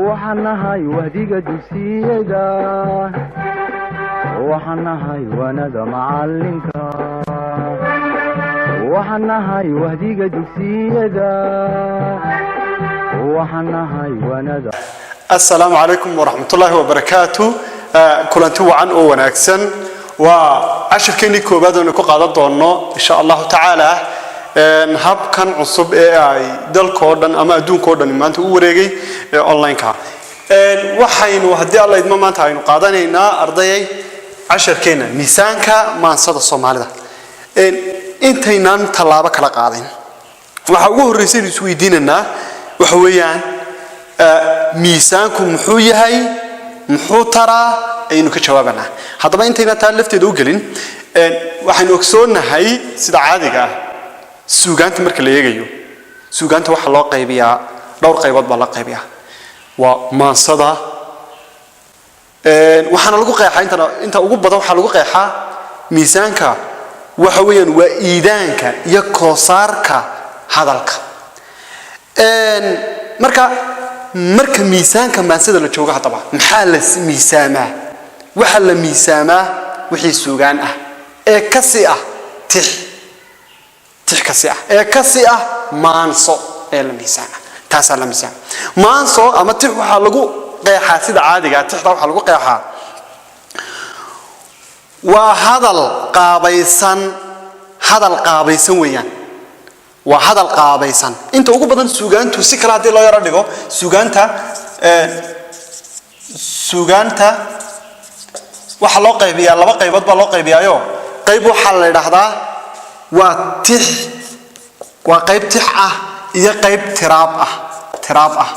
Waxaan nahay wahdiga dugsiyada, waxaan nahay waanada macalinka, waxaan nahay wahdiga dugsiyada, waxaan nahay waanada. Asalaamu calaykum waraxmatullaahi wabarakaatu. Kulanti wacan oo wanaagsan. Waa cashirkeennii koowaad oonu ku qaadan doono, insha Allahu tacaala, habkan cusub ee ay dalkoo dhan ama adduunkao dhan maanta u wareegay ee online-ka. Waxaynu, haddii Alla idmo, maanta aynu qaadanaynaa, ardayay, casharkeenna miisaanka maansada Soomaalida. Intaynaan tallaabo kala qaadin, waxaa ugu horreysa aynu isweydiinaynaa waxa weeyaan: miisaanku muxuu yahay, muxuu taraa? Ayaynu ka jawaabanaa. Haddaba, intaynaan taa lafteeda u gelin, waxaynu ogsoonnahay sida caadiga ah suugaanta marka la eegayo, suugaanta waxaa loo qaybiyaa dhowr qaybood baa loo qaybiyaa. Waa maansada, waxaana lagu qeexaa inta ugu badan, waxaa lagu qeexaa miisaanka waxa weeyaan waa iidaanka iyo koosaarka hadalka. Marka miisaanka maansada la joogo, haddaba maxaa la miisaamaa? Waxaa la miisaamaa wixii suugaan ah ee kasi ah tix, tix kasi ah ee kasi ah maanso ee la miisaama, taasaa la miisaama. Maanso ama tix waxaa lagu qeexaa sida caadiga ah, tixda waxaa lagu qeexaa waa hadal qaabaysan, hadal qaabaysan weeyaan, waa hadal qaabaysan. Inta ugu badan suugaantu, si kale haddii loo yaro dhigo, suugaanta waxaa loo qaybiyaa laba qaybood baa loo qaybiyaayo. Qayb waxaa la idhaahdaa waa tix, waa qayb tix ah iyo qayb tiraab ah, tiraab ah.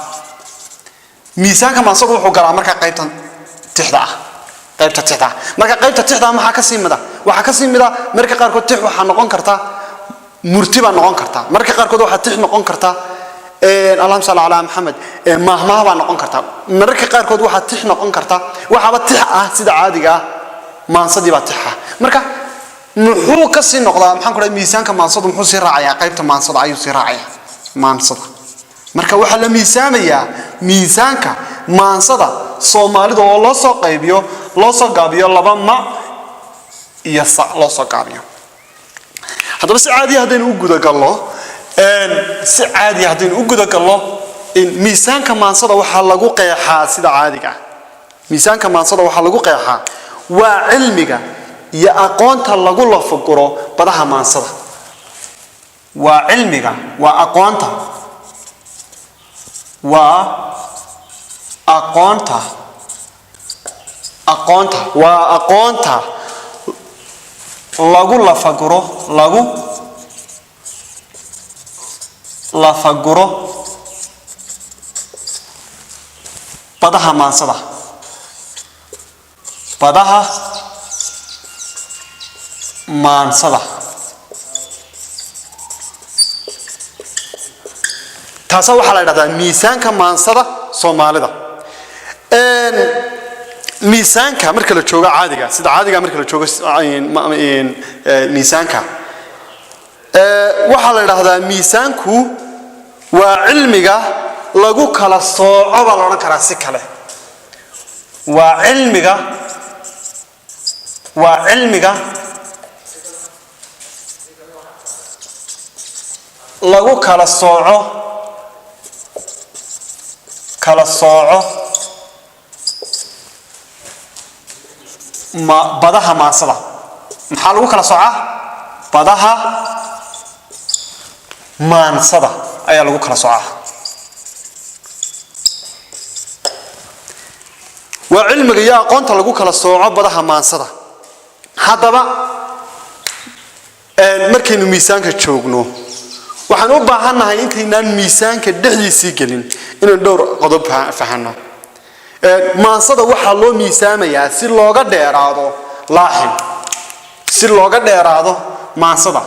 Miisaanka maansadu wuxuu galaa marka qaybtan tixda ah, qaybta tixda ah. Marka qaybta tixda ah maxaa ka sii mida? Waxaa ka sii mida marka qaarkood tix waxaa noqon karta murti baa noqon karta, marka qaarkood waxaa tix noqon karta, allahuma salli calaa Maxamed, maahmaah baa noqon karta, mararka qaarkood waxaa tix noqon karta, waxaaba tix ah sida caadiga ah maansadii baa tix ah. Marka muxuu ka sii noqdaa, maxaan ku dhahay, miisaanka maansadu muxuu sii raacayaa? Qaybta maansada ayuu sii raacayaa, maansada. Marka waxaa la miisaamayaa miisaanka maansada Soomaalida oo loo soo qaybiyo, loo soo gaabiyo laba ma iyo sa loo soo gaabiyo. Haddaba, si caadiya haddaynu u gudagallo, si caadiya haddaynu u gudagallo, miisaanka maansada waxaa lagu qeexaa sida caadiga ah, miisaanka maansada waxaa lagu qeexaa waa cilmiga iyo aqoonta lagu lafaguro badaha maansada. Waa cilmiga, waa aqoonta, waa aqoonta, aqoonta, waa aqoonta lagu lafaguro, lagu lafaguro badaha maansada, badaha maansada. Taasa waxaa la dhahdaa miisaanka maansada Soomaalida. Miisaanka marka la joogo caadiga, sida caadiga marka la joogo miisaanka, waxaa la dhahdaa miisaanku waa cilmiga lagu kala sooco baa la odhan karaa. Si kale, waa cilmiga, waa cilmiga lagu kala sooco, kala sooco ma badaha maansada. Maxaa lagu kala soocaa? Badaha maansada ayaa lagu kala soocaa. Waa cilmiga iyo aqoonta lagu kala sooco badaha maansada. Haddaba, markaynu miisaanka joogno, waxaan u baahannahay intaynaan miisaanka dhexdiisii gelin inaynu dhowr qodob fahanno. Maansada waxaa loo miisaamayaa si looga dheeraado laaxin, si looga dheeraado maansada.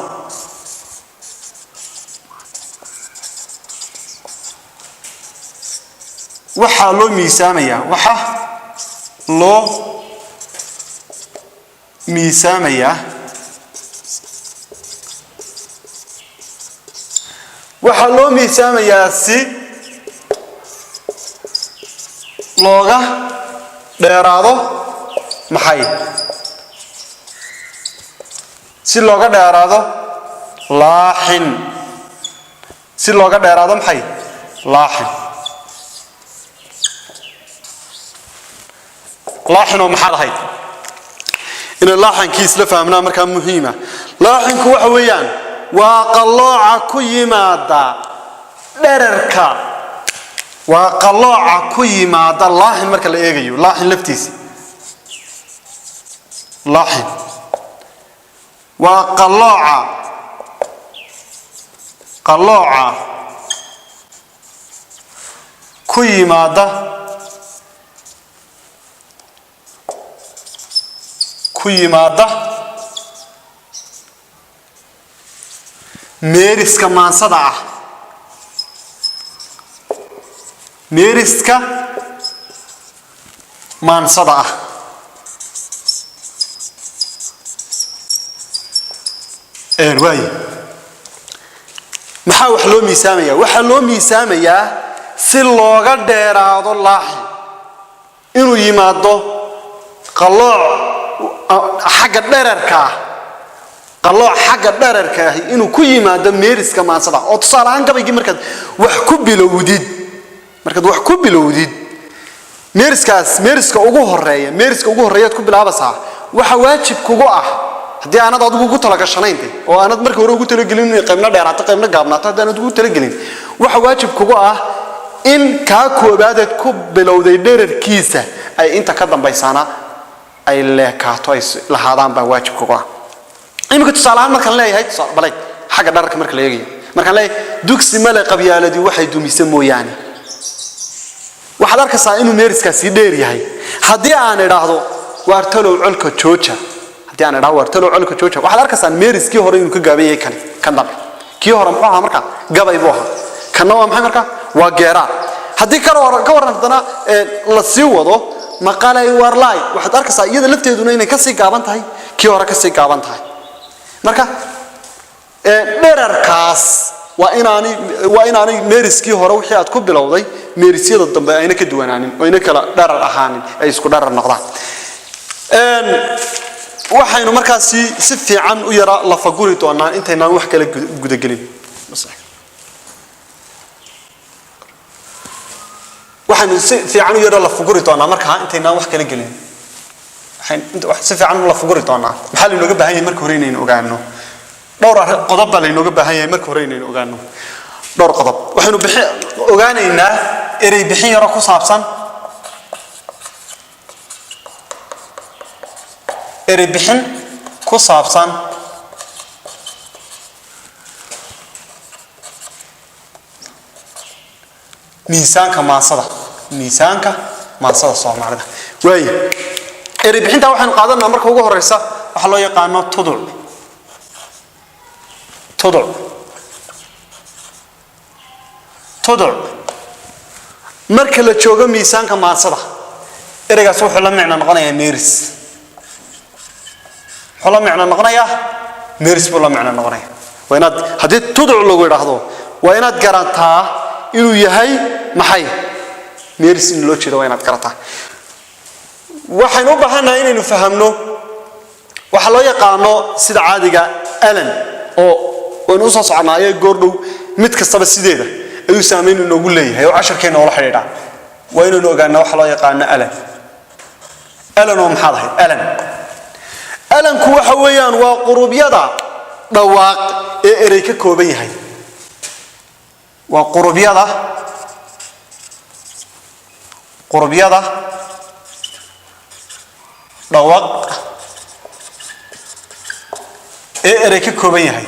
Waxaa loo miisaamayaa, waxaa loo miisaamayaa, waxaa loo miisaamayaa si looga dheeraado maxay? Si looga dheeraado laaxin. Si looga dheeraado maxay? Laaxin. Laaxinoo maxaad ahayd? Inaan laaxankii isla fahmnaa markaa muhiima. Laaxinku waxa weeyaan waa qallooca ku yimaada dherarka, waa qallooca ku yimaada laaxin marka la eegayo laaxin laftiisa. Laaxin waa qallooca ku yimaada meeriska maansada ah, meeriska maansada ah. Waaye, maxaa wax loo miisaamaya? Waxaa loo miisaamayaa si looga dheeraado laaxin, inuu yimaado qallooc xagga dherarka ah, qallooc xagga dherarka ahi inuu ku yimaado meeriska maansada. Oo tusaale ahaan gabaygii markaad wax ku bilowdid meeriskaas, meeriska ugu horeeya, meeriska ugu horreeyaad ku bilaabaysaa, waxa waajib kugu ah haddii aanad adigu ugu talagashanayn de, oo aanad marka hore ugu talagelin inay qaybna dheeraato qaybna gaabnaato, haddii aanad ugu talagelin, waxa waajib kugu ah in kaa koobaadeed ku bilowday dherarkiisa ay inta ka dambaysaana ay leekaato, ay lahaadaan baa waajib kugu ah. Iminka tusaale ahaan markaan leeyahay, balay xagga dhararka marka la eegayo, markaan leeyahay "Dugsi male qabyaaladii waxay dumise mooyaane", waxaad arkaysaa inuu meeriskaasi dheer yahay. Haddii aan idhaahdo "Waartalow colka jooja", haddii aan idhaahdo "Waartalow colka jooja", waxaad arkaysaa meeriskii hore inuu ka gaaban yahay kani kan dambe. Kii hore muxuu ahaa marka? Gabay buu ahaa. Kanna waa maxay marka? Waa geeraar. Haddii ka waran, ka warran haddana la sii wado "Maqalay warlaay", waxaad arkaysaa iyada lafteeduna inay kasii gaaban tahay, kii hore kasii gaaban tahay. Marka dherarkaas waa inaanay meeriskii hore wixii aad ku bilowday meerisyada dambe ayna ka duwanaanin oo ayna kala dharar ahaanin, ay isku dharar noqdaan. Waxaynu markaasi si fiican u yara lafaguri doonaa intaynaan wax kale gudagelin. Waxaynu si fiican u yara lafaguri doonaa markaa intaynaan wax kala gelin, waxaynu si fiican u lafaguri doonaa maxaa laynooga baahan yahay. Marka hore inaynu ogaano dhowr arrin, qodob baa laynooga baahan yahay. Marka hore inaynu ogaano dhowr qodob, waxaynu bixi ogaanaynaa erey bixin yaro ku saabsan, erey bixin ku saabsan miisaanka maansada, miisaanka maansada Soomaalida. Waaye, erey bixinta waxaynu qaadanaa marka ugu horeysa waxaa loo yaqaano tuduc. Tuduc, tuduc marka la joogo miisaanka maansada, ereygaas wuxuu la micno noqonayaa meeris. Muxuu la micno noqonayaa? Meeris buu la micno noqonaya. Waa inaad, haddii tuduc lagu idhaahdo, waa inaad garataa inuu yahay maxay? Meeris in loo jeedo waa inaad garataa. Waxaynu u baahannahay inaynu fahamno waxaa loo yaqaano sida caadiga alan, oo waynu usoo soconaaye goordhow. Mid kastaba sideeda ayuu saameyn inoogu leeyahay oo casharkeena oola xidhiidha. Waa inaynu ogaanaa waxa loo yaqaano alan. Alan oo maxaad ahayd? Alan, alanku waxa weeyaan waa qurubyada dhawaaq ee erey ka kooban yahay. Waa qurubyada dhawaaq ee erey ka kooban yahay,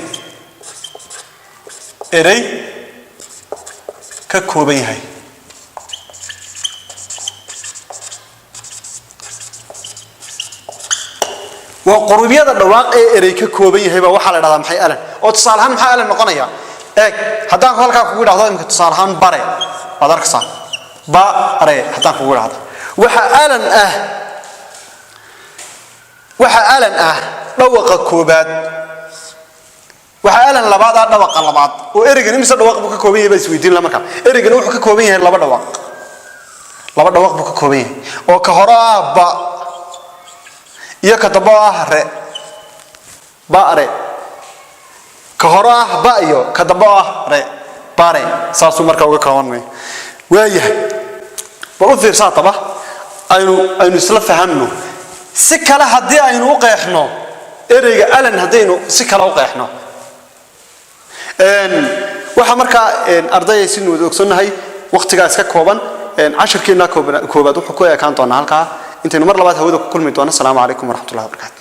erey ka kooban yahay. Waa qurubyada dhawaaq ee erey ka kooban yahay baa waxaa la dhahdaa maxay? Alan. Oo tusaale ahaan maxaa alan noqonaya? Eeg, haddaan halkaa kugu idhahdo imika tusaale ahaan "bare", waad arkaysaa "bare". Haddaan kugu idhahdo waxa alan ah, waxa alan ah dhawaqa koobaad, waxa alan labaad ah dhawaqa labaad. Oo ereygan imise dhawaaq buu ka kooban yahay baa isweydiin la. Markaa ereygan wuxuu ka kooban yahay laba dhawaaq. Laba dhawaaq buu ka kooban yahay, oo ka hore ah ba iyo ka dambe oo ah re. Bare, ka hore ah ba iyo ka dambe oo ah re, bare, saasuu markaa uga koobanmaya. Waayahay, bal u fiirsaa taba, aynu isla fahamno. Si kale haddii aynu u qeexno ereyga alan, haddaynu si kale u qeexno, waxaa markaa, ardayay, sinu wada ogsoonnahay, waqtigaa iska kooban. Cashirkeena koobaad wuxuu ku ekaan doonaa halkaa. Intaynu mar labaad hawada ku kulmi doono, asalaamu calaykum waraxmatullahi wabarakatu.